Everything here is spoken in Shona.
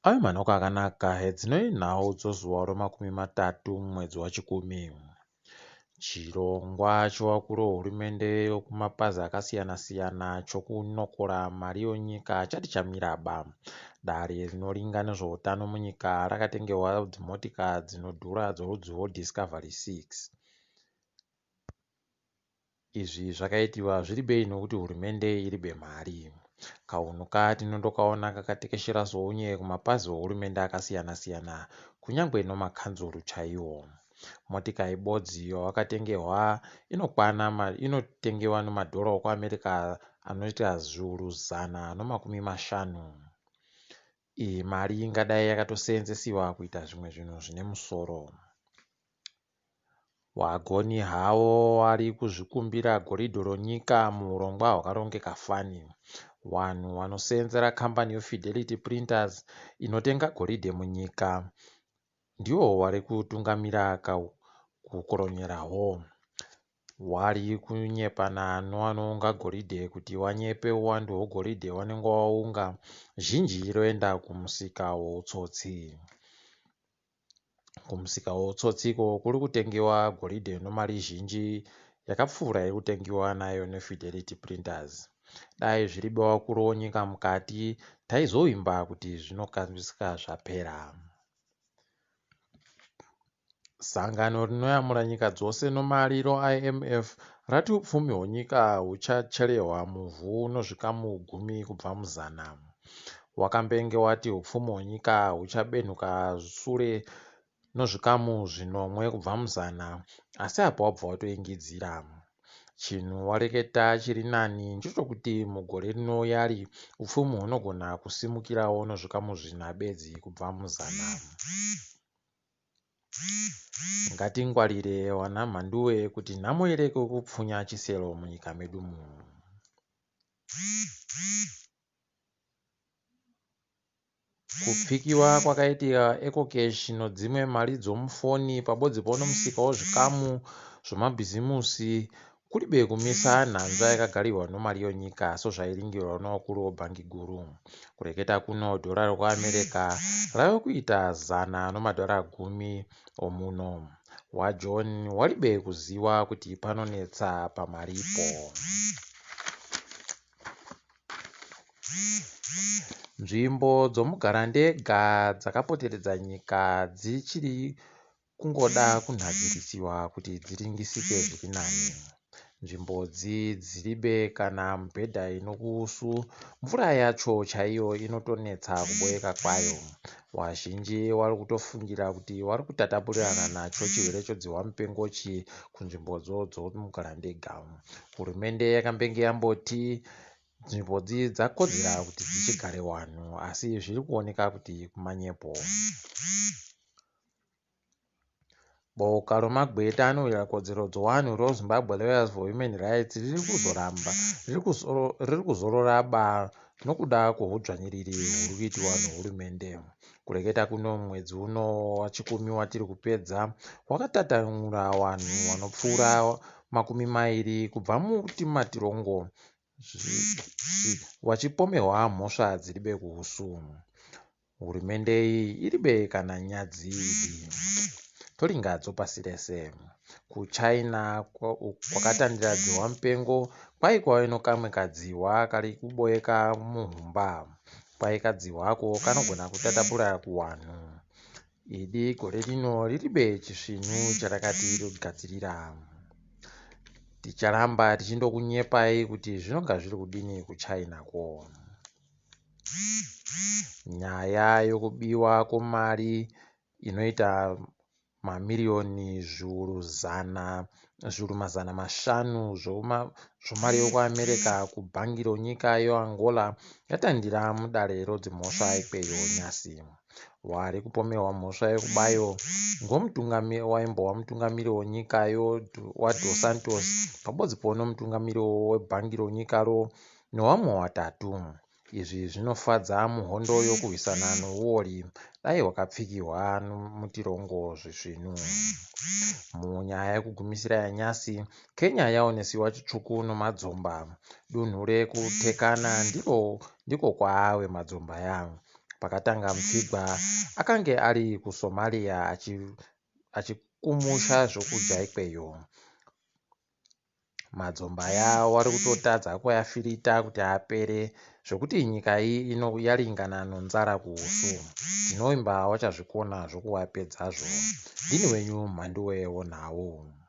Ave manhoko akanaka hedzinoi nhau dzozuva romakumi matatu mumwedzi waChikumi. Chirongwa chevakuru vehurumende vekumapazi akasiyana-siyana chokunokora mari yenyika chati chamiraba. Dare rinoringa nezveutano munyika rakatengerwa dzimotika dzinodhura dzorudzi rweDiscovery 6. Izvi zvakaitiwa zviri bei nokuti hurumende iribe mari. Kaunhuka tinondokaona kakatekeshera sounye kumapazi ehurumende akasiyana-siyana kunyangwe nomakanzuru chaiwo. Motika ibodzi yawakatengehwa inokwana inotengewa nemadhora okuAmerica anoita zviuru zana nomakumi mashanu. Iyi mari ingadai yakatoseenzesiwa kuita zvimwe zvinhu zvine musoro. Wagoni hawo wari kuzvikumbira goridhe ronyika muhurongwa hwakarongeka fani. Wanhu wanoseenzera kambani yeFidelity Printers inotenga goridhe munyika ndiwo wari kutungamira kukoronyerahwo. Wari kunyepana nowanounga goridhe kuti wanyepe uwandu hwegoridhe wanenge waunga zhinji roenda kumusika woutsotsi. Kumusika woutsotsi iko kuri kutengewa goridhe nomari zhinji yakapfuura iri kutengewa nayo neFidelity Printers. Dai zviri bawakuru wonyika mukati taizovimba kuti zvinokasika zvapera. Sangano rinoyamura nyika dzose nomari roIMF rati upfumi hwenyika huchacherehwa muvhu nozvikamu gumi kubva muzana. Wakambenge wati upfumi hwenyika huchabenhuka sure nozvikamu zvinomwe kubva muzana asi apa wabva watoingidzira. Chinhu wareketa chiri nani ndechokuti mugore rinouyari upfumi hunogona kusimukirawo nozvikamu zvina bedzi kubva muzana. Ngatingwarire wana mhanduwe kuti nhamo ireke kupfunya chisero munyika medu muno. Kupfikiwa kwakaitika EcoCash nodzimwe mari dzomufoni pabodzi ponomusika wozvikamu zvomabhizimusi kuribe kumisa nhanzva yakagarirwa nomari yonyika sezvairingirwa novakuru vebhangi guru. Kureketa kuno dhora rokuAmerica rave kuita zana nomadhora gumi omuno. WaJohn waribe kuziva kuti panonetsa pamaripo. Nzvimbo dzomugarandega dzakapoteredza nyika dzichiri kungoda kunhadzirisiwa kuti dziringisike zviri nani. Nzvimbodzi dziribe kana mibhedha inokuusu mvura yacho chaiyo inotonetsa kuboeka kwayo. Wazhinji wari kutofungira kuti wari kutatapurirana nacho chirwere chodzihwa mupengochi kunzvimbodzo dzomugarandega. Hurumende yakambenge yamboti nzvimbodzi dzakodzera kuti dzichigare wanhu asi zviri kuoneka kuti manyepo. Boka romagweta anorwira kodzero dzowanhu roZimbabwe Lawyers for Human Rights riri kuzoramba riri kuzororaba nokuda kwohudzvanyiriri huri kuitiwa nehurumende. Kureketa kuno mwedzi uno waChikumi watiri kupedza wakatatanura wanhu wanopfuura makumi mairi kubva mumatirongo wachipomerwa mhosva dziri bekuhusu. Hurumende iyi iribe kana nyadzi toringa dzopasi rese. KuChina kwakatandira dzihwa mupengo kwai kwave nokamwe kadzihwa kari kuboeka muhumba. Kwai kadzihwako kanogona kutatapura kuwanhu. Idi gore rino riribe chisvinu charakati rogadzirira. Ticharamba tichindokunyepai kuti zvinonga zviri kudini kuChinako. Nyaya yokubiwa kwemari inoita mamiriyoni zviuru zana zviuru mazana mashanu zvemari yokuAmerica kubhangi ronyika yeAngola yatandira mudare rodzimhosva ikweyo nhasi. Wari kupomerwa mhosva yekubayo ngowaimbova mutungamiri wenyikayo waDos Santos pabodzipo nomutungamiri webhangi ronyikaro newamwe watatu. Izvi zvinofadza muhondo yokurwisana nouori dai hwakapfikihwa mutirongo zvisvinu. Munyaya yekugumisira yanyasi, Kenya yaonesiwa chitsvuku nomadzomba. Dunhu rekuTekana ndiko kwaave madzomba aya. Pakatanga mupfigwa akange ari kuSomalia achikumusha zvokudya ikweyo. Madzomba aya wari kutotadza kuafirita kuti apere zvokuti nyika iyi yaringana nonzara kuhusu. Ndinovimba wachazvikona zvokuapedzazvo. Ndini wenyu Mhanduwe wonhau.